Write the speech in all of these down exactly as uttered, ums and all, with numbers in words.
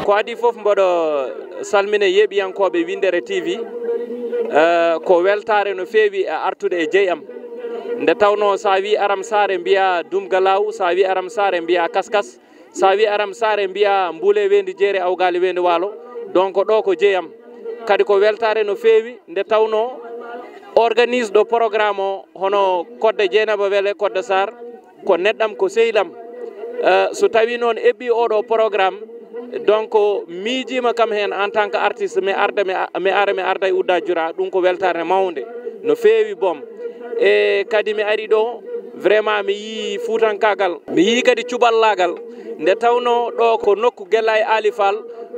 Ko adii fof, mboɗo salmina yeeɓiyankooɓe Winndere T V. Eh, ko weltaare no feewi e artude e jey am. Nde tawnoo, so a wii Aram Saare, mbiyaa Dumga Laaw, so a wii Aram Saare, mbiyaa Kaskas, so a wii Aram Saare, mbiyaa Mbuule Weendu Jeere, Awgaali Weendu Waalo. Donc, ɗo ko jey am. Kadi ko weltaare no feewi, nde tawnoo organise ɗo programme o, hono Kodde Jeynaba Wele, Kodde Saar, ko neɗɗam, ko sehil am. Eh, so tawii noon eɓɓii oɗo programme, donc, miijiima kam heen en tant que artiste, mi arda, mi a-, mi ara, mi arda e Udda Jura, ɗum ko weltaare mawnde, no feewi boom. E kadi mi ari ɗo, vraiment mi yii fuutankaagal, mi yii kadi cuɓallaagal, nde tawnoo ɗo ko nokku Gellaayi Aali Faal.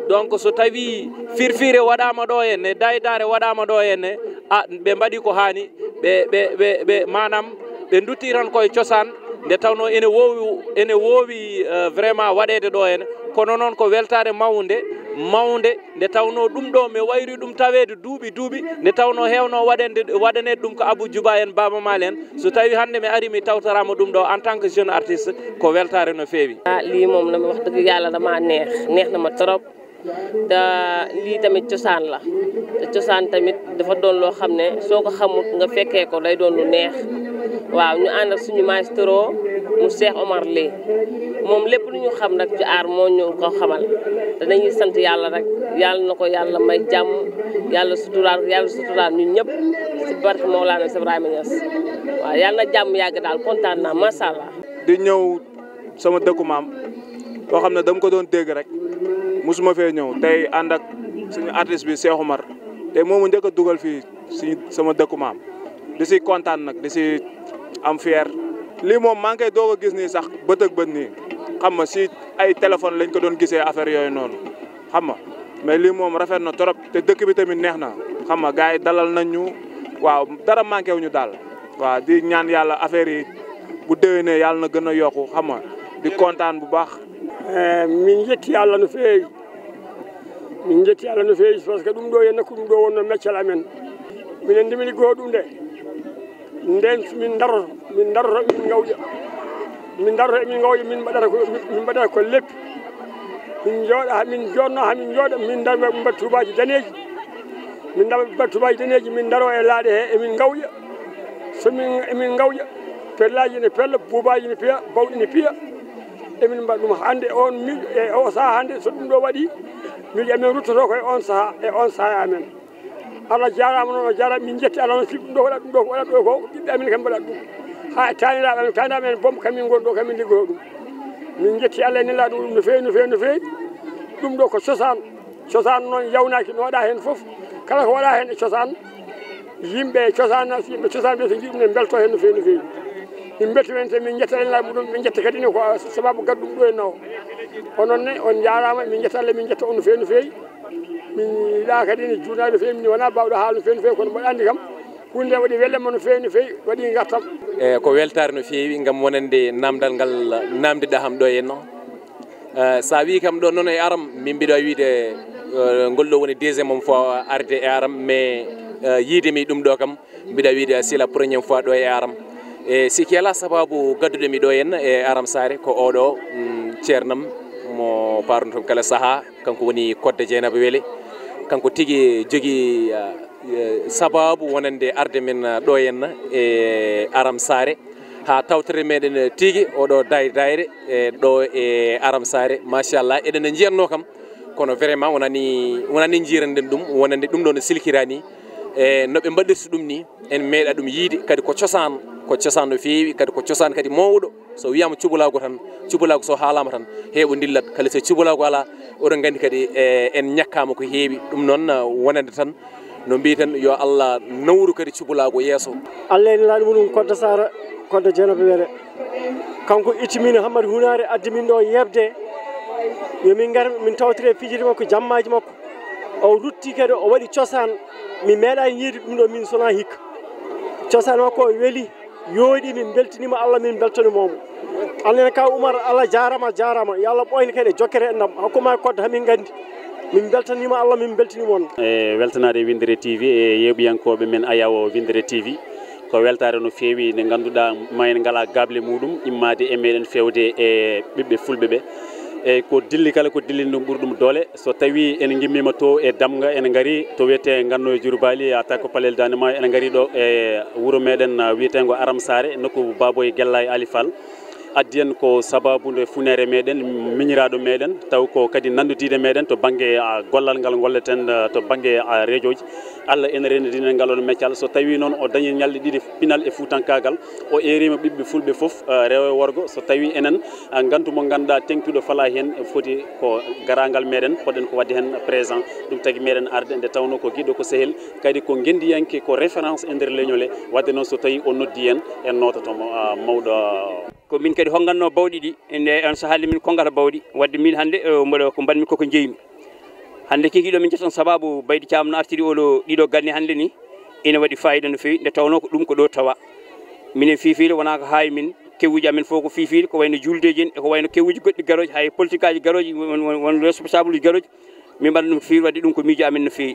Donc, so tawii firfiire waɗaama ɗo henne, daydaare waɗaama ɗo henne, a, ɓe mbaɗi ko haani, ɓe, ɓe, ɓe, ɓe, maanaam, ɓe nduttii tan koye cosaan, nde tawnoo ene woowi, ene woowi, eh, vraiment waɗeede ɗo henne. Kono noon ko weltaare mawnde, mawnde, nde tawnoo ɗum ɗo mi wayri ɗum taweede duuɓi, duuɓi, nde tawnoo heewno waɗande, waɗaneede ɗum ko Abou Djouba en, Baaba Maal en. So tawii hannde mi ari, mi tawtoraama ɗum ɗo en tant que jeune artiste, ko weltaare no feewi. Ah, lii moom, na wax dëgg Yàlla, dama neex, neex na ma trop. Te lii tamit cosaan la. Te cosaan tamit dafa doon loo xam ne soo ko xamut, nga fekkee ko, day doon lu neex. Waaw, ñu ànd ak suñu maestro mu Cheikh Omar Ly. Moom, lépp lu ñu xam rek ci aar moo ñu ko xamal. Te dañuy sant Yàlla rek. Yàlla na ko Yàlla may jàmm. Yàlla suturaal, Yàlla suturaal ñun ñëpp. Ci barke Mawlana Cheikh Ibrahima Niass. Waaw, yàlla na jàmm yàgg daal. Kontaan naa, macha Allah. Di ñëw sama dëkku maam, boo xam ne dama ko doon dégg rek, musuma fee ñëw. Tey ànd ak suñu artiste bi, Cheikh Omar, tey moomu njëkk a dugal fii si sama dëkku maam. Di si kontaan nag, di si am fier. Lii moom, maa ngi koy doog a gis nii sax, bët ak bët nii, xam nga, si ay téléphone lañ ko doon gisee, affaire yooyu noonu, xam nga. Mais lii moom rafet na trop, te dëkk bi tamit neex na, xam nga, gars yi dalal nañ ñu. Waaw, dara manqué wuñu daal. Waaw, di ñaan Yàlla affaire yi, bu déwénee, Yàlla na gën a yokku, xam nga, di kontaan bu baax. Eh, min njetti Allah no feewi. Min njetti Allah no feewi, parce que ɗum ɗo e nokku ɗum ɗo wonno meccal amen. Minen nde min liggo ɗum nde, nden min daroto, min daroto, min ngawƴa. Min daroto, min ngawƴa, min mbaɗata ko, min mbaɗata ko leppi. Min jooɗa, min joɗno, ha min jooɗa, min dar, min mbaɗa tubaji daneji. Min dar, mbaɗa tubaji daneji, min daro e laaɗe he, emin ngawƴa. So min, emin ngawƴa, pellaji ne pella, buubaji ne piya, bawɗi ne piya. Emin mbaɗa ɗum hannde on miijo, e o saha hannde, so ɗum ɗo waɗi, miijo amen ruttoto ko e on saha, e on saha amen. Allah jaaraama noon, o jaaraama, min njetti Allah noon, sibu ɗum ɗo waɗa, ɗum ɗo ko waɗa ɗo ko, ɓiɓɓe amen kam mbaɗa ɗum. Ha taaniraaɓe amen, taaniraaɓe amen boom kam min ngoni ɗo, kam min liggoto ɗum. Min njetti Allah e nelaaɗo ɗum no feewi, no feewi, no feewi. Ɗum ɗo ko cosaan. Cosaan noon yawnaaki no waɗa heen fof. Kala ko waɗa heen e cosaan, yimɓe e cosaan, yimɓe cosaan ɓe so njiɗi ɗum ne mbelto heen no feewi, no feewi. Min mbelto heen, te min njetta en laamu ɗum, min njetta kadi ne ko sababu gaddu ɗum ɗo e nawo. Onon ne, on njaaraama, min njetta Allah, min njetta on no feewi, no feewi. Min yiɗaa kadi ne juunaade no feewi, min wonaa baawɗo haal no feewi, no feewi, kono mboɗo anndi kam, huunde nde waɗi welema no feewi, no feewi, waɗi ngartam. E ko weltaare no feewi ngam wonande naamndal ngal naamndiɗaa ham ɗo henno. Eh, so a wii kam ɗo noon e Aram, min mbiɗa wiide, eh, ngol ɗo woni deuxième fois arde e Aram, mais, eh, yiide mi ɗum ɗo kam, mbiɗa wiide c'est la première fois ɗo e Aram. E sikki alaa sababu gadduɗo mi ɗo henna e Aram Saare ko oɗo, mm, ceernam mo paaruntum kala sahaa, kanko woni Kodde Jeynaba Wele. Kanko tigi jogii, eh, eh, sababu wonande arde men, eh, ɗo henna e Aram Saare. Haa tawtere meɗen tigi oɗo daay-, daayre, e, ɗo e Aram Saare, machallah, eɗen njiyatno kam, kono vraiment wonani, wonani njiiranɗen ɗum, wonande ɗum ɗo no silkirani, e no ɓe mbaɗirta ɗum ni, en meeɗa ɗum yiide, kadi ko cosaan, ko cosaan no feewi, kadi ko cosaan kadi mawɗo, so wiyaama cubalaagu tan, cubalaagu so haalaama tan, heeɓo dillat, kala so cubalaagu alaa, oɗon nganndi kadi, e, en ñakkaama ko heewi, ɗum noon, wonande tan, no mbiiten, yo Allah nawru kadi cubalaagu yeeso. Allah e nelaaɗo muɗum Kodde Saara, Kodde Jeynaba Wele. Kanko itti min Hammadi Hunaare, addi min ɗo yeɓde. Yo min ngar, min tawtire fijirde makko, jammaaji makko. O rutti kadi, o waɗi cosaan. Mi meeɗaani yiide ɗum ɗo, min sonaa hikka. Cosaan makko o weli. Yooɗi, min mbeltaniima Allah, min mbeltaniima mo. Annen ka Umar, Allah jaaraama, jaaraama. Yo Allah ɓooyne kadi e jokkere enɗam. Hakkunde maa e Kodde, hamin nganndi. Min mbeltaniima Allah, min mbeltaniima on. E weltanaade Winndere T V e yeeɓiyankooɓe men ayaawo Winndere T V. Ko weltaare no feewi nde ngannduɗaa ma en ngalaa gaable muɗum immaade e meɗen feewde e ɓiɓɓe fulɓe ɓe. Eyi, ko dilli kala ko dillini ɗum ɓuri ɗum doole. So tawii en ngimmiima to e Damga, en ngarii to wiyetee Nganno e Jurbaali, yahata ko Palel Daande Maayo, en ngarii ɗo e wuro meɗen, ah, wiyeteengo Aram Saare, nokku Baboy Gella e Ali Fall. Addi en ko sabaabu nde funeere meɗen, miñiraaɗo meɗen, taw ko kadi nanndodiiɗo meɗen to bannge, ah, gollal ngal ngolleten, ah, to bannge, ah, rejooji. Allah ene renndini en ngal ɗoon meccal. So tawii noon o dañii ñalɗi ɗiɗi pinal e fuutankaagal, o eeriima ɓiɓɓe fulɓe fof, ah, rewo e worgo. So tawii enen, ah, ngantu mo ngannduɗaa teeŋtuɗo falaa heen, foti ko garaangal meɗen, poɗɗen ko waɗde heen présent. Ɗum tagi meɗen arde nde tawnoo ko giɗo, ko sehil, kadi ko ngenndiyanke, ko référence e nder leñol he. Waɗde noon so tawii o noddii en, en noototo mo, ah, mawɗo. Ko min kadi hongannoo bawɗi ɗi, e nde on sahaa nde min konngata bawɗi. Waɗde min hannde, eh, mboɗo ko mbaɗmi koko njeymi. Hannde kikiiɗo min ƴettan sabaabu Baydi Caam no artiri oɗo, ɗiɗo ganni hannde ni, ina waɗi faayiida no feewi, nde tawnoo ko ɗum ko ɗo tawa. Minen fiifiiɗe wonaa ko haa e min, kewuuji amen fof ko fiifiiɗe, ko wayno juuldeeji en, e ko wayno kewuuji goɗɗi garooji, hay politikaaji garooji, won, won, won responsable uji garooji, min mbaɗa ɗum ko fiifiiɗe, waɗde ɗum ko miijo amen no feewi.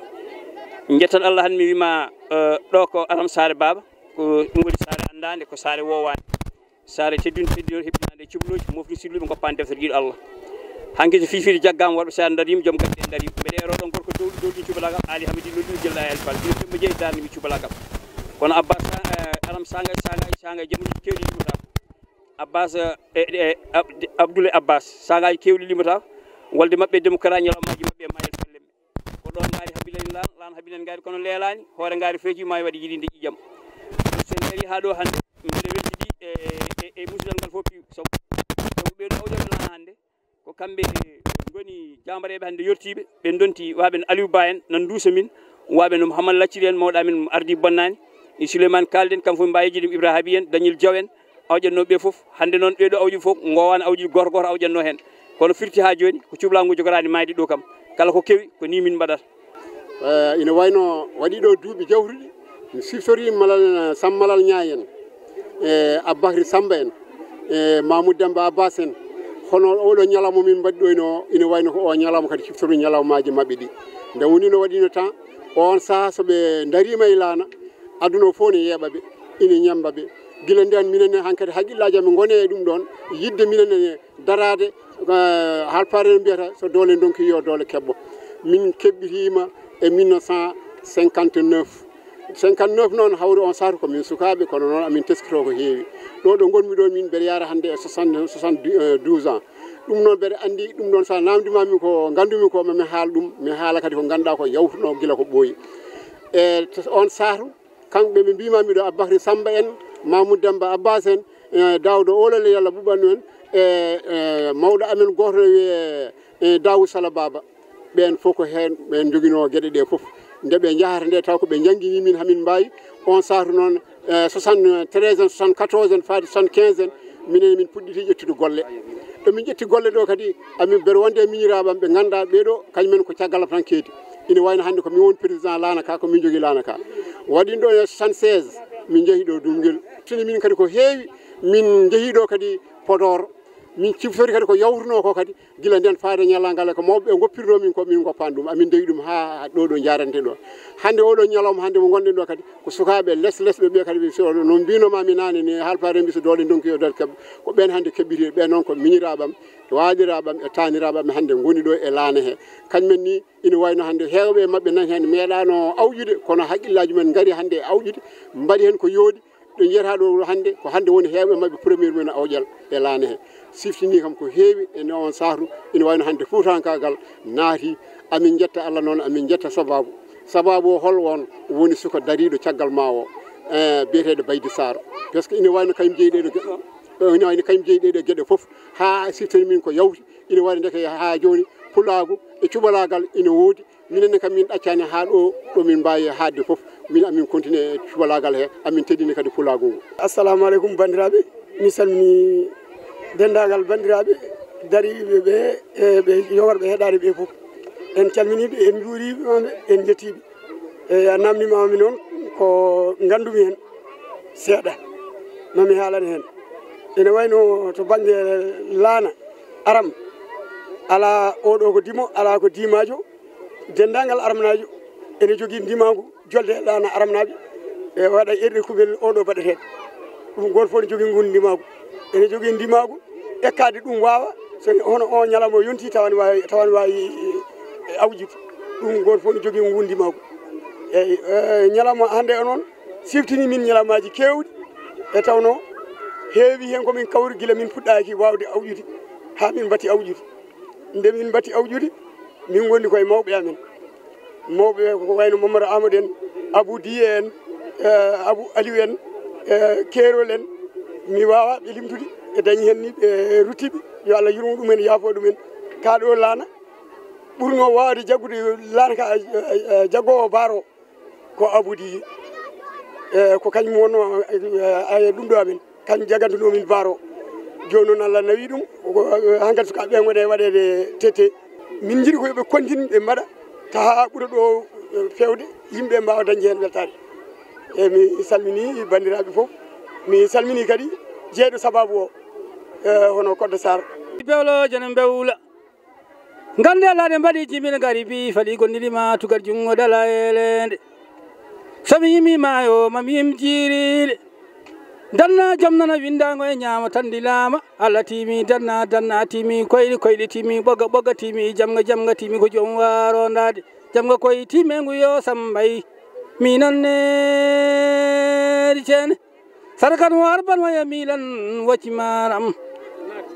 Njettan Allah hannde mi wiima, eh, ɗo ko Aram Saare Baaba, ko ɗum woni saare anndaande, ko saare woowaande. Saare teddunde, teddunde, heɓɓinaande e cubalooji, mofti sidluɓe, ngoppaani deftere giɗo Allah. Hanki so fiifiiɗe jaggaama, worɓe seeɗa ndariima, joom galle en ndariima. Mbeɗa eero ɗon gorko dowɗo, dowɗo cubalaagal, Aali Hamadi Lolli, Jella e Alfal. Ina jemma jeyi darnde mi cubalaagal. Kono Abbas, eh, Aram Sangay, Sangay, Sangay, jamuji keewɗi limata. Abbas, eh, eh, Ab-, Abdoulaye Abbas, Sangay keewɗi limata. Wolde maɓɓe e démocratie, ñalawmaaji maɓɓe e mayel fallem. Ko ɗoon ngaari habilen laan, laan habilen ngaari, kono leelaani, hoore ngaari feeji maayo waɗi yiɗinde ƴiƴam. So en ngarii haa ɗo hannde, mbeɗa weltidi e, e, e musidal ngal fof piiw. Sabu, sabu ɓee ɗo awƴooɓe laana hannde, ko kamɓe ngoni jaambareeɓe hannde yottiiɓe, ɓe ndonti waaɓe no Aliou Ba en, nan nduusa min, waaɓe no Mouhammad Lacciri en, mawɗo amen ardi bonnaani, e Souleymane Kalden, kam fof mbaawi yejjide Ibrahima Habi en, Daniel Diaw en, awƴannoo ɓe fof. Hannde noon ɓee ɗo awƴi fof, ngoowaani awƴude gooto gooto awƴannoo heen. Kono firti haa jooni, ko cubalaagu ngu jogoraani maayde ɗo kam. Kala ko kewi, ko nii min mbaɗata. Eh, ina wayno waɗi ɗo duuɓi jawtuɗi, mi siftori Malal, Sam Malal Ñaay en, e Aboubacry Samba en, e Mamoudou Demba Abbas en. Hono oɗo ñalawma min mbaɗi ɗo ino, ina wayno ko o ñalawma kadi siftori ñalawmaaji maɓɓe ɗi. Nde woni no waɗino tan, on sahaa so ɓe ndariima e laana, aduna o fof ne yeeɓa ɓe, ina ñemmba ɓe. Gila ndeen minen ne hankadi haqqillaaji amen ngoni e ɗum ɗoon, yiɗde minen ne daraade, eh, Haalpulaar en mbiyata so doole ndonki yo doole keɓɓo. Min keɓɓitiima e mille neuf cent cinquante-neuf. Cinquante-neuf noon hawri on saatu ko min sukaaɓe, kono noon amin teskitoo ko heewi. Ɗo ɗo ngonmi ɗo min mbeɗa yaara hannde e soixante, soixante-douze ans. Ɗum noon mbeɗa anndi, ɗum ɗoon so a naamndiima min ko nganndumi ko, ma mi haal ɗum, mi haala kadi ko ngannduɗaa ko yawtunoo gila ko ɓooyi. E on saatu, kamɓe ɓe mbiima miɗo Aboubacry Samba en, Mamoudou Demba Abbas en, e Daouda Olole, yo Allah ɓuɓɓan en, e, e mawɗo amen gooto no wiyee, e Daoud Sala Baba. Ɓeen fof ko heen ɓe njoginoo geɗe ɗe fof. Nde ɓe njahata nde taw ko ɓe njanngini min hamin mbaawi. On saatu noon, e soixante-treize en, soixante-quatorze en, faade soixante-quinze en, minen min puɗɗiti ƴettude golle. Ɗo min ƴetti golle ɗo kadi, amin mbeɗa wonde e miñiraaɓe am ɓe ngannduɗaa ɓee ɗo, kañumen ko caggal am tan keedi. Ina wayno hannde ko min woni président laana ka, ko min njogii laana ka. Waɗi ɗo e soixante-seize, min njehi ɗo Duumngel. Tini min kadi ko heewi, min njehi ɗo kadi Podor. Min ciftori kadi ko yawtunoo ko kadi, gila ndeen faade ñalawma ngal, ko mawɓe ɓe ngoppirnoo min, ko min ngoppaani ɗum. Amin ndewi ɗum haa ɗo, ɗo njaarante ɗo. Hannde oɗo ñalawma hannde mo ngonɗen ɗo kadi, ko sukaaɓe les les ɓe, ɓe kadi, so no mbiinoo maa mi naane ni, Haalpulaar en mbi so doole ndonki yo doole keɓ. Ko ɓeen hannde keɓɓiti, ɓeen noon ko miñiraaɓe am, waaɗiraaɓe am e taaniraaɓe am hannde ngoni ɗo e laana he. Kañumen ni, ina wayno hannde heewɓe e maɓɓe nan heen meeɗaano awƴude, kono haqqillaaji men ngari hannde e awƴude, mbaɗi heen ko yooɗi. Ɗo njiyata ɗo hannde, ko hannde woni heewɓe maɓɓe premier men awƴal e laana he. Siftini kam ko heewi e nde on saatu, ina wayno hannde fuutankaagal naati. Amin njetta Allah noon, amin njetta sabaabu. Sabaabu o hol won woni suka dariiɗo caggal ma o, eh, biyeteeɗo Baydi Sarr. Parce que ina wayno kañum jeyi ɗee ɗo geɗe, ina wayno kañum jeyi ɗee ɗo geɗe fof, haa siftani min ko yawti, ina waɗi ndeke haa jooni pulaagu e cuɓalaagal ina woodi. Minen ne kam min ɗaccaani haa ɗo, ɗo min mbaawi haaɗde fof. Min amin continue e cubalaagal he, amin teddini kadi pulaagu ngu. Assalamu aleykum banndiraaɓe, mi salmini denndaangal banndiraaɓe dariiɓe ɓe, e ɓe yowarɓe heɗaade ɓe fof. En calminii ɓe, en njuuriima ɓe, en njettii ɓe. E a naamndiima mi noon ko nganndumi heen seeɗa, ma mi haalane heen. Ene wayno to bannge laana, Aram, alaa oɗo ko dimo, alaa ko dimaajo. Denndaangal Aramnaajo ene jogii ndimaagu jolde e laana Aramnaaɓe, e waɗa erɗe kuɓel oɗo baɗeteeɗo. Ɗum gooto fof ne jogii ngun ndimaagu. Ene jogii ndimaagu ekkaade ɗum waawa, So hono o ñalawma o yonti, tawa ne waawi, tawa ne waawi, e, awjude. Ɗum gooto fof ne jogii nguurndam makko. Eeyi, e, ñalawma hannde o noon siftini min ñalawmaaji keewɗi, e tawnoo heewi heen ko min kawri gila min puɗɗaaki waawde awjude haa min mbatti awjude. Nde min mbatti awjude, min ngondi koye mawɓe amen. Mawɓe ko wayno Mamadou Amadou en, Abou Diye en, eh, Abou Aliou en, eh, Keerol en, mi waawaa ɓe limtude, ɓe dañi heen ni ɓe ruttiiɓe, yo Allah yurmo ɗum en, yaafo ɗum en. Kaa ɗo laana ɓurnoo waawde jaggude laana ka, eh, eh, jaggoowo baaro ko Abou Diye, eh, ko kañum wonnoo, eh, eh, ɗum ɗo amen. Kañum jagantunoo min baaro. Jooni noon Allah nawi ɗum, ko, eh, hankadi sukaaɓe ɓe ngoni e waɗeede tete. Min njiɗi ko yo ɓe kontin ɓe mbaɗa, taha ɓura ɗo, eh, feewde, yimɓe mbaawa dañde heen weltaare. Eeyi, mi salminii banndiraaɓe fof, mi salminii kadi jeyɗo sabaabu o, eh, hono Koddo Sarr. Bewlooje no mbewla. Ngannde laaɗe mbaɗi jimina gari bi fali gondiri ma tugal junngo dala eleende. So mi yimi maayo ma mi yim jiiriiɗe. Danna jom nana winndaango e ñaama tan ndilaama. Allah tiimi danna, danna tiimi koyli, koyli tiimi ɓoga, ɓoga tiimi jamga, jamga tiimi ko joom waaro ndaade. Jamga koye tiimengu yo sambay. Mi nan neeri ceene. Sarakan wo arban waya milan wacci maram.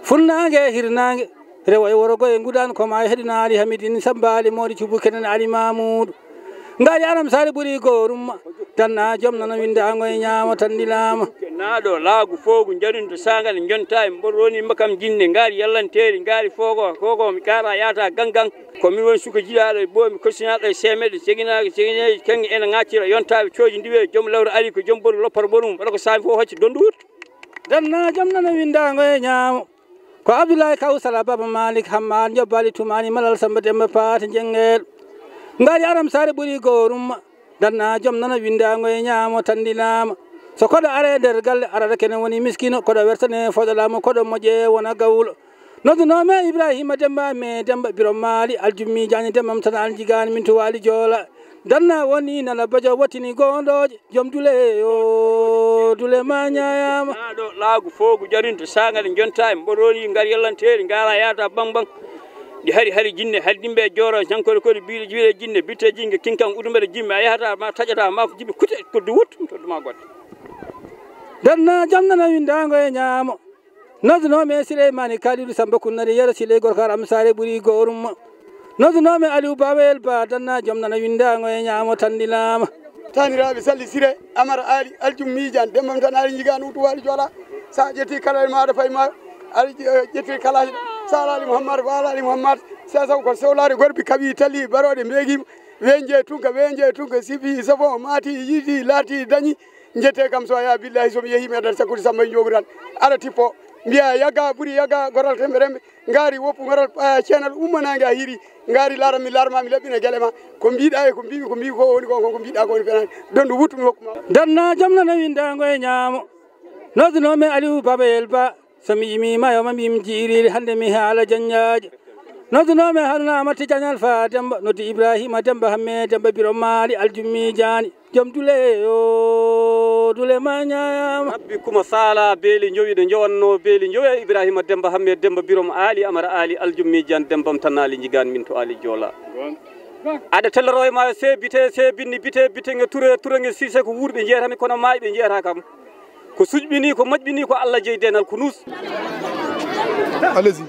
Funnaange e hirnaange. Rewo e worgo e ngudan ko ma e heɗinaali Hamidin Samba Ali Moodi Cubu kenen Ali Mamuudu. Ngaari aram saare ɓuri goorum ma. Danna jom nana winndaango e ñaamo tan ndilaama. Naaɗo laagu foogu njarin to saangal njonta e mboɗo roni mbakam jinne ngaari yallanteeri ngaari foogo foogo mi kaara yaata gangan. Ko min woni suka jiɗaaɗo e boomi kosinaaɗo e seemeɗe ceginaaɗo cegineeji kaŋŋe ena ŋaccira yontaaɓe cooji ndiwe joom lawre ari ko joom boru lopporo borum waɗa ko saami fof hocci dondu wut. Danna jom nana winndaango e ñaamo. Ko Abdoulaye Kawsala Baba Malik Hammaad Njobbali Tumaani Malal Samba Demba Paate Jengel. Ngaari aram saare ɓuri goorum ma. Danna jom nana winndaango e ñaamo tan ndilaama. So koɗo are nder galle arata kene woni miskino, koɗo wersane fodolamo, koɗo moƴƴe wona gawlo. Noddunoo me Ibrahima Demba me Demba Biro Maali Aljummi Jaani Demba Mtana Aljigaani min Tuwaali Joola. Danna woni nana bajo wattini gondooje. Jom dule yo dule ma ñaayama. Naaɗo laagu foogu jarinto saagade jonta e mboɗo roni ngar yallanteeri ngara yaata bang bang. Ɗi hari hari jinne hari ɗimɓe jooro cankore kori biiɗe jiwiɗe jinne bitte jinge kinkan udumbere jimme a yahata ma taƴata ma ko jiɓe kute koddu wut toddu ma goɗɗo. Danna jom nana winndaango e ñaamo. Noddunoo me Sileymani Kalidu Samba Kunnari Yero Siley gorko Aram Saare ɓuri goorum ma. Noddunoo me Aliou Bawel Ba Danna jom nana winndaango e ñaamo tan ndilaama. Taniraaɓe Salli Sire Amar Ali Aljum Miijan Demba mi tan Ali Njigaan Utu Waali Joola. Sa ƴetti kala e maaɗa fay ma Ali ƴetti kala sa Alali Muhammad ba Alali Muhammad sa saw ko sewlaade gorbi kaɓi tali barooɗe mbeegima. Wenje tunka wenje tunka sibi safo maati yiidi laati dañi. Njette kam so a yaa billahi so mi yehi mi adat sakkude samba e njogu tan. Aɗa tippo mbiya yagga ɓuri yagga goral tembe rembe. Ngaari woppu ngaral ɓaya ceenal umma nange a hiiri. Ngaari laara mi laarma mi laɓɓina gele ma. Ko mbiɗa e ko mbimi ko mbi ko woni ko ko mbiɗa ko woni fenani. Dondu wuttu mi hokkuma. Danna jom nana winndaango e ñaamo. Noddunoo me Aliou Baba Yel Ba. So mi yimi ma yo ma mbim jiiriri hannde mi haala janjaaji. Noddunoo me Haruna Amati Janal Fa Demba noddi Ibrahima Demba Hamme Demba Biro Maali Aljummi Jaani. Jom dule yo dule ma ñaama. Rabbi kuma saala beeli njowi ɗo njowanno beeli njowe Ibrahima Demba Hamme Demba Birom Aali Amara Aali Aljummi Jaan Dembam tan Aali Njigaan min to Aali Joola. Aɗa telloro e ma se bite se binni bite bite nge ture ture nge sise ko wuurɓe jeetami kono maayɓe jeeta kam. Ko suƴɓini ko moƴɓini ko Allah jeyi denal ko nuus. Allez-y.